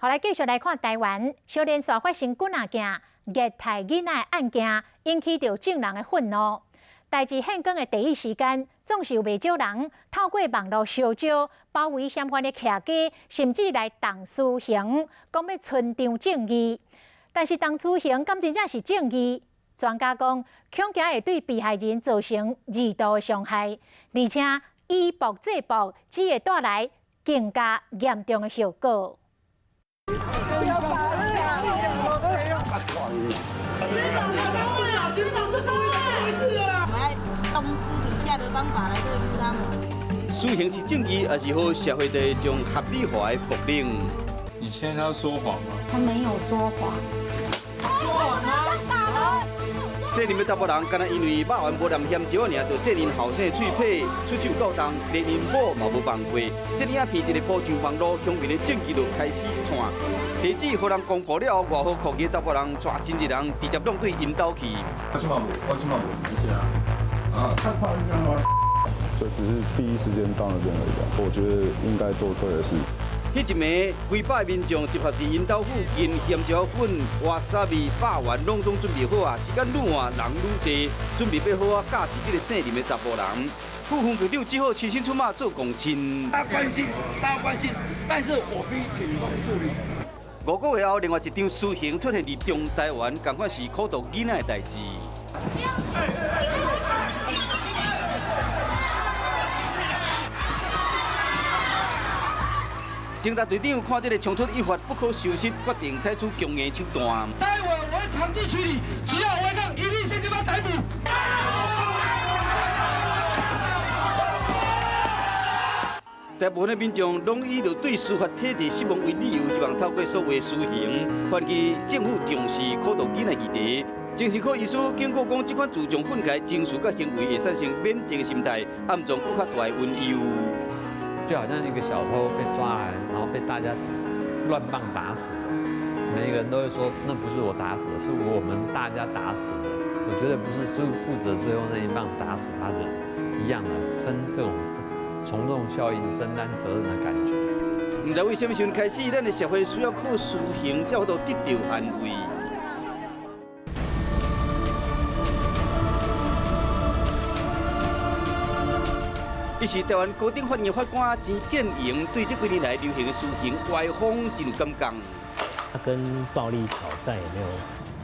好，來繼續來看台灣小連續發生幾若件虐待囡仔的案件，引起著眾人的憤怒。代誌現場的第一時間，總是有袂少人透過網路相招包圍嫌犯的徛家，甚至來動私刑，講欲伸張正義。但是動私刑敢真正是正義？專家講，恐驚會對被害人造成二度的傷害，而且以暴制暴，只會帶來更加嚴重的後果。我們用私底下的方法來對付他們。私刑是正義，抑是予社會的一種合理化的暴力？你現在要說謊嗎？他沒有說謊。說謊嗎？姓林的查埔人，敢若因為肉丸無黏薟椒爾，就說𪜶後生的喙䆀出手夠重，連𪜶某嘛無放過。這領片一个鋪上網路，鄉民的正義就開始湠。地址予人公布了後，外號酷奇的查埔人，帶真濟人直接攏對𪜶兜去。我這馬無，我這馬無記啊。啊，太誇張了。就只是第一時間到那邊而已。我覺得應該做對的事。彼一暝，幾百民眾集合佇𪜶兜附近，薟椒粉、瓦薩比、肉丸攏總準備好啊！時間愈晚，人愈濟，準備欲好好教訓這个姓林的查埔人。副分局長只好親身出馬做公親。大關心，大關心，但是我必須提供助力。5個月後，另外一場私刑出現佇中台灣，仝款是苦毒囡仔的代誌。警察隊長看這个衝突一發不可收拾，決定採取強硬手段。待會我會強制處理，只要違抗，一律先將他逮捕。大部分的民眾攏以著對司法體制失望為理由，希望透過所謂私刑，喚起政府重視苦毒囡仔議題。精神科醫師警告講，這款自重憤慨情緒佮行為會產生免責的心態，暗藏閣較大的隱憂。就好像一個小偷被抓來，然後被大家亂棒打死，每個人都會說那不是我打死的，是我們大家打死的。我覺得不是就負責最後那一棒打死他的人一樣的，分這種從眾效應分擔責任的感覺。毋知為啥物時陣開始，咱的社會需要靠私刑才有法度得著安慰。伊是臺灣高等法院法官錢建榮，對這幾年來流行的私刑歪風真有感覺。它跟暴力討債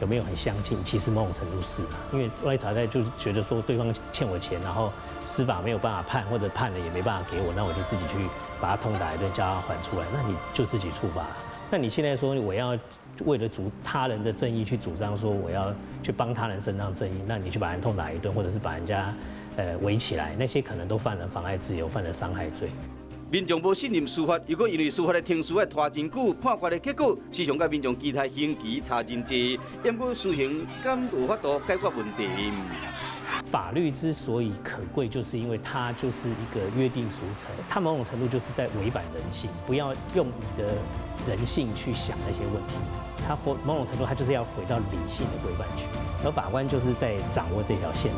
有沒有很相近？其實某種程度是，因為暴力討債就覺得說對方欠我錢，然後司法沒有辦法判，或者判了也沒辦法給我，那我就自己去把他痛打一頓，叫他還出來。那你就自己處罰。那你現在說我要為了主他人的正義去主張說我要去幫他人伸張正義，那你去把人痛打一頓，或者是把人家圍起來，那些可能都犯了妨礙自由、犯了傷害罪。民眾無信任司法，又閣因為司法的程序愛拖真久，判決的結果時常佮民眾期待刑期差真濟。毋過私刑敢有法度解決問題？法律之所以可貴，就是因為它就是一個約定俗成，它某種程度就是在違反人性，不要用你的人性去想那些問題。它某種程度，它就是要回到理性的規範去，而法官就是在掌握這條線的。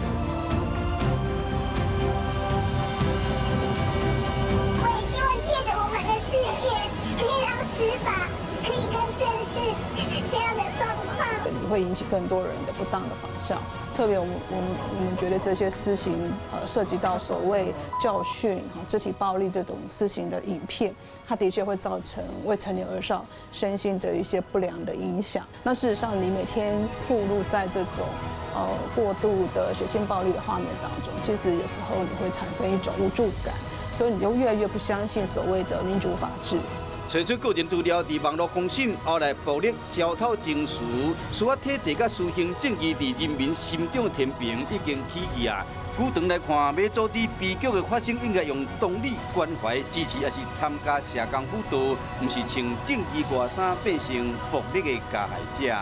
我也希望借著我們的事件，可以讓司法可以更正視這樣的狀況。你會引起更多人的不當的仿效，特別我們覺得這些私刑涉及到所謂教訓、肢體暴力這種私刑的影片，它的確會造成未成年兒少身心的一些不良的影響。那事實上，你每天暴露在這種過度的血腥暴力的畫面當中，其實有時候你會產生一種無助感，所以你就越來越不相信所謂的民主法治。找出個人資料佇網路公審，後來暴力、小偷情緒、司法體制佮私刑正義佇人民心中的天平已經起去啊！久長來看，欲阻止悲劇的發生，應該用同理、關懷、支持，抑是參加社工輔導，毋是穿正義外衫變成暴力的加害者。